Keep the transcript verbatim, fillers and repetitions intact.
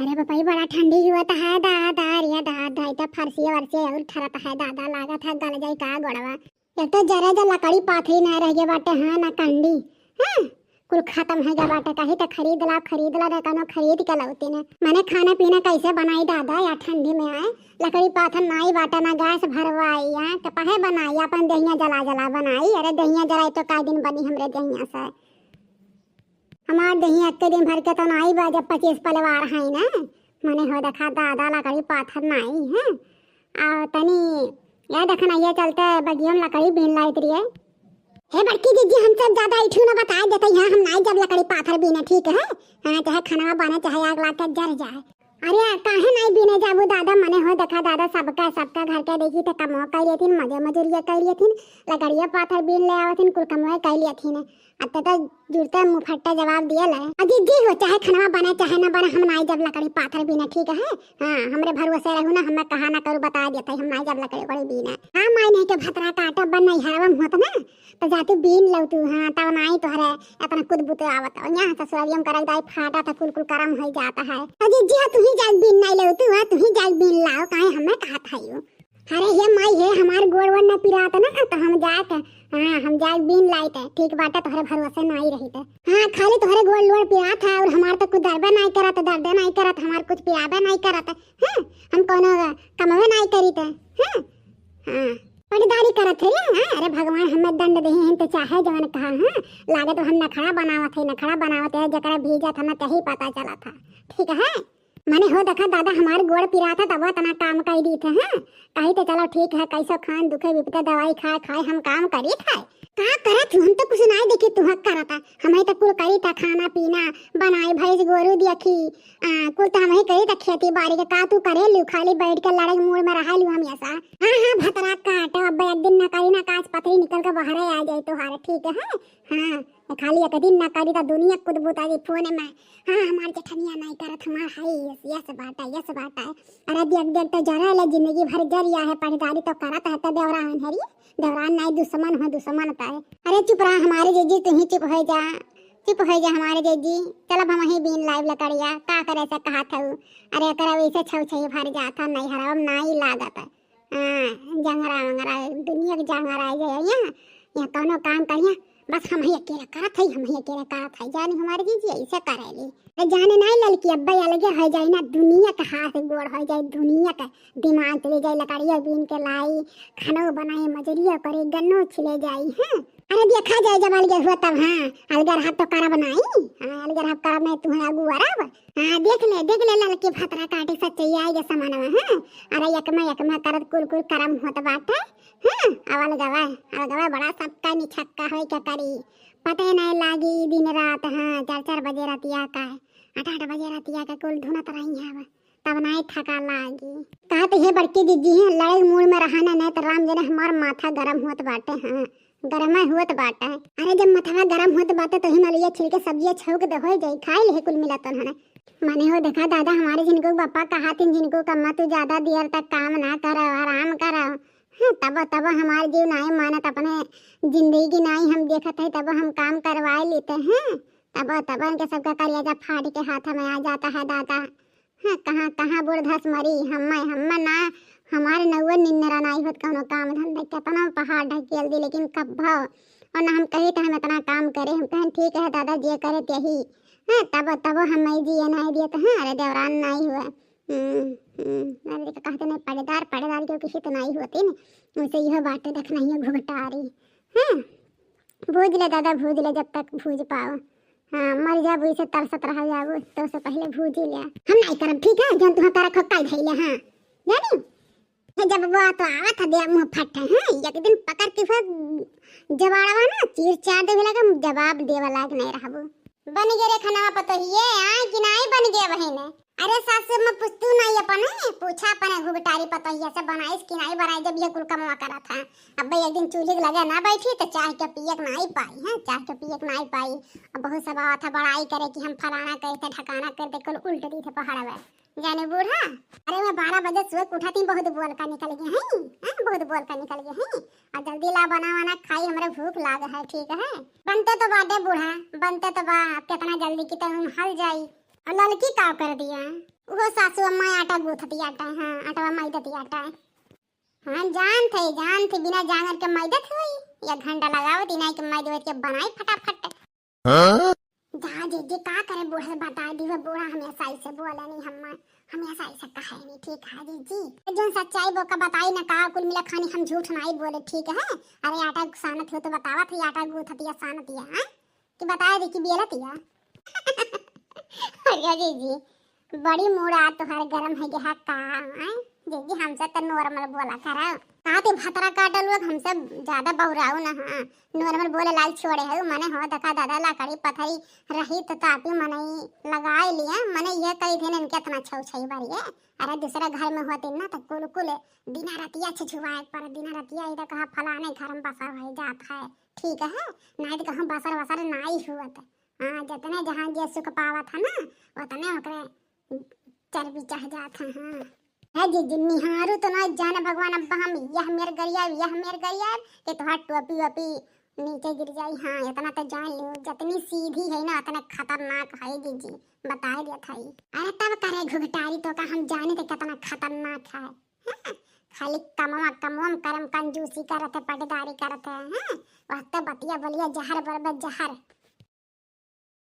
अरे बपई, बड़ा ठंडी हुआ तो है दादा, अरे दादा, ई तो फरसिया वरसिया और ठरत है दादा, लागत है गल जाई का गोड़वा। एक तो जरा जा लकड़ी पाथरी ना रह गया बाटे, हाँ ना कंडी, हाँ, कुल खत्म है गया बाटे। कही तो खरीद ला, खरीद ला, ना कनो खरीद के लौती ने। मने खाना पीना कैसे बनाई दादा या ठंडी में आए, लकड़ी पाथर नाई बाटे, ना गैस भरवाई, हाँ, तो पहे बनाई, अपन दहिया जला जला बनाई। अरे दहिया जलाई तो का दिन बनी हमरे दहिया से। हमार देहिया एक्के दिन भर के तो नाई बा, जब पच्चीस परिवार है ना। मने हो देखा दादा लकड़ी पाथर नाई है। आ तनी या देखना, ये चलते बगिया में लकड़ी बीन लाइत रहिए। हे बड़की जीजी, हम सब ज्यादा इठू ना बताए देते यहाँ, हम नाई जब लकड़ी पाथर बीने, ठीक है? हाँ, चाहे खाना बने, चाहे आग लाग के जर जाए। अरे काहे नाई बीने जाबू दादा, मने हो देखा दादा, सबका सबका घर के देखी तो कमो कर लेथिन, मजे मजूरिया कर लेथिन, लकड़िया पाथर बीन ले आवथिन, कुल कमवे कर लेथिन। अब तो, तो जुड़ते मुफट्टा जवाब दिया ले। अजी जी हो, चाहे खाना बने चाहे ना बने, हम नाई जब लकड़ी पाथर बीने, ठीक है? हाँ, हमरे भरोसे रहू ना, हमें कहा ना करू, बता देते हम नाई जब लकड़ी उकड़ी बीने। हाँ माई, नहीं के भतरा काटा बन नहीं हरवा में होत ना, तो जाती बीन लौतू, हाँ, तब नाई तोहरे इतना कुदबुत आवत। और यहाँ ससुरालियम करक दाई फाटा तो कुल कुल करम हो जाता है। अजी जी हो, तू ही जाके बीन नाई लौतू, हाँ, तू ही जाके बीन लाओ, काहे हमें कहत है यू? अरे हे माई हे, हमार गोड़ वोड़ न पिरात ना, तो हम जाके, हाँ, हम जाके बीन लाइत, ठीक बाटे, तोहरे भरोसे नाई रहित। हाँ, खाली तोहरे गोड़ लोड़ पिरात है और हमार तो कुछ दर्दे नाई करत, दर्दे नाई करत, हमार कुछ पिराबे नाई करत, हाँ, हम कोनो कमवे नाई करीत, हाँ, हाँ, पटदारी करत है रे, हाँ, अरे भगवान हमें दंड देहे हैं तो चाहे जवन कहा, हाँ, लागत हम नखड़ा बनावत है, नखड़ा बनावत है, जकरा भीजत हमें तही पता चला था, ठीक है। मने हो देखा दादा, हमार गोड़ पिरात है, तब इतना काम कर दी थे, हाँ? कही तो चलो ठीक है, कैसो खान दुखे विपते दवाई खाए खाए हम काम करी थे। का करत हूँ? हम तो कुछ नाई देखी तुहक करता। हमें तो कुल करी था, खाना पीना, बनाई भैंस गोरू देखी, आ, कुल तो हमें करी था खेती बाड़ी के। का तू करे लू? खाली बैठ के लड़ाई मूड में रहा लू हम ऐसा। हाँ, हाँ, भतरा काटो, अब एक दिन ना करी ना काज पतरी निकल के बाहर आ जाए तोहार, ठीक है? हाँ, खाली एक दिन ना करी तो दुनिया कुदबुता दी फोन में। हाँ, हमार जेठनिया नाई करत, हमार हाई यस, यस बाटा, यस बाटा। अरे देख, देख तो जरा ले, जिंदगी भर जरिया है, पटदारी तो करत है, तो देवरान है रे, देवरान नाई दुश्मन हो, दुश्मन तो है। अरे चुप रहा हमारे जीजी, तू ही चुप हो जा, चुप हो जा हमारे जीजी। चल अब हम ही बीन लाइव लकड़िया, का करे से कहा था। अरे करे वैसे छौ छही भर जाता, नहीं हराम नाई लागत है। हाँ, जंगरा वंगरा, दुनिया के जंगरा आ जाए यहाँ, यहाँ कौनो काम करिया, बस हम ही अकेले करत है, हम ही अकेले करत है, जानी हमारे जीजी ऐसे करेली। अरे जाने नाई ललकी, अब्बे अलगे हो जाए ना, दुनिया के हाथ गोड़ हो जाए, दुनिया के दिमाग चले जाए, लकड़िया बीन के लाई, खानो बनाए, मजूरिया करे, गन्नो छिले जाए, हाँ। अरे देखा जाए जब अलगे हुआ तब, हाँ, अलगे रहा तो करब नाई, हाँ, अलगे रहा करब नाई, तुम्हें आगू अरब। हाँ, देख ले, देख ले ललकी भतरा काटी सच्चाई आई गे समानवा, हाँ। अरे एकमा, एकमा करत कुल, कुल करम होत बाटे, हाँ। अब अलगवा, अलगवा बड़ा सबका निछक्का होई के करी। पते नहीं लागी दिन रात, हाँ, चार चार बजे रतिया का, आठ आठ बजे रतिया का कुल धुनत रही है अब, तब नहीं थका लागी। कहा तो हे बड़की दीदी है, लड़ाई मूड में रहा ना, नहीं तो राम जने हमार माथा गरम होत बाटे, हाँ। गरमे होत बाटे। अरे जब मथवा गरम होत बाटे तो हिमालय छिलके सब्जिया छौंक दे, हो जाई, खाई ले कुल मिला तन हने। मने हो देखा दादा, हमारे जिनको बापा कहा थिन, जिनको कम्मा तू ज्यादा देर तक काम ना करो, आराम करो। हाँ, तब, तब हमार जीव नाई मानत, अपने जिंदगी नाई हम देखत है, तब हम काम करवाए लेते हैं। तब, तब इनके सबका करेजा फाट के हाथ में आ जाता है दादा। हाँ, कहाँ, कहाँ बूढ़ धस मरी, हम्मे, हम्मे ना, हमारे नौवे निन्नरा नाई होत कौनो काम धंधा, केतना पहाड़ ढकेल दी, लेकिन कब्बो, और ना हम कही तो हम इतना काम करे, हम कहन ठीक है दादा, जे करे तेही। हाँ, तब, तब हम जिए नाई दिए तो, हाँ, अरे देवरान नाई हुआ। हम्म, हम्म, अरे देखा कहते नहीं, पड़ेदार, पड़ेदार क्यों किसी तो नाई होती न, उनसे यह बातें देखना ही घुघटारी। हाँ, भूज ले दादा, भूज ले, जब तक भूज पाओ। हाँ, मर जाबू, इसे तरसत रह जाबू, तो से पहले भूज ही ले। हम नहीं करब, ठीक है, जौन तुहाँ करे खो कल धइले, हाँ। जानी? हे जब वो तो आवत है, दे मुँह फट है, हाँ, एक दिन पकड़ के फिर जबाड़वा ना, चीर चार देवे लगे, जवाब देवे लायक नहीं रहबू। बन गे रे खनवा पतोहिए, आय कि नाई बन गे बहिने? अरे सासु में पूछतू नाई अपने, पूछा अपने घुघटारी पतोहिया से बनाइस कि नाई बनाई, जब ये कुल कमवा करत है। अब्बे एक दिन चूल्ही के लगे ना बैठी तो चाह के पिए के नाई पाई, हैं, चाह के पिए के नाई पाई। अब बहुत सब आवत है बड़ाई करे कि हम फलाना करते, ढकाना करते, कुल उल्ट दी थे पहाड़वे। जाने बूढ़ा, अरे मैं बारह बजे सुबह के उठा थी, बहुत बोल का निकल गए हैं, हैं, बहुत बोल का निकल गए हैं। और जल्दी ला बना वना खाई, हमरे भूख लाग है, ठीक है। बनते तो बाटे बूढ़ा, बनते तो बा, कितना जल्दी की तो हम हल जाई। और ललकी का कर दिया? वो सासू अम्मा आटा गूंथती आटा है, हाँ, आटा मैदती आटा है। हाँ, जानत है, जानत है, बिना जांगर के मैदत होई। एक घंटा लगावत इनाई के मैदवत के बनाई फटाफट। हाँ? जा जीजी, का करे, बूढ़ा से बताई दी, वो बूढ़ा हमेशा ऐसे बोले नहीं, हम हमेशा ऐसे कहे नहीं, ठीक है जीजी। जौन सच्चाई बोका बताई ना, का कुल मिला खानी हम झूठ नहीं बोले, ठीक है? अरे आटा सानत हो तो बतावत है, आटा गूंथतिया सानतिया, हाँ? कि बताए दी कि बेलतिया? अरे जीजी, बड़ी मूड़ आज तोहार गरम है गया का, हैं? जीजी, हमसे तो normal बोला करा। का ते भतरा काटल लोग, हमसे ज्यादा बौराऊ ना, हाँ। Normal बोले लायक छोड़े है, मने हो देखा दादा, लकड़ी पथरी रही तो तापी मनई लगाए लिया, मने ये कही थे इनके इतना छौ छई बारी है। अरे दूसरा घर में होती ना तो कुल कुल दिना रतिया छछुआए पर दिना रतिया इधर कहा फलाने घर में बसा हुआ जात है, ठीक है, नहीं तो कहूँ बसर वसर नाई हुआ। हाँ, जितने जहाँ जे सुख पावत है ना, उतने ओकरे चर्बी चढ़ जात है। हाँ, है जीजी, निहारू तो ना जाने भगवान, अब हम यह मेर गरिया, यह मेर गरिया, कि तोहार टोपी वोपी नीचे गिर जाई। हाँ, इतना तो जान लियो, जितनी सीधी है ना, उतने खतरनाक है जीजी, बताए देत है। अरे तब करे घुघटारी तो का हम जाने तो कितना खतरनाक है। हाँ, खाली कमवा कमवा में करम कंजूसी करत है, पटदारी करत है। हाँ, वह तो बतिया बोलिया जहर बरबत जहर।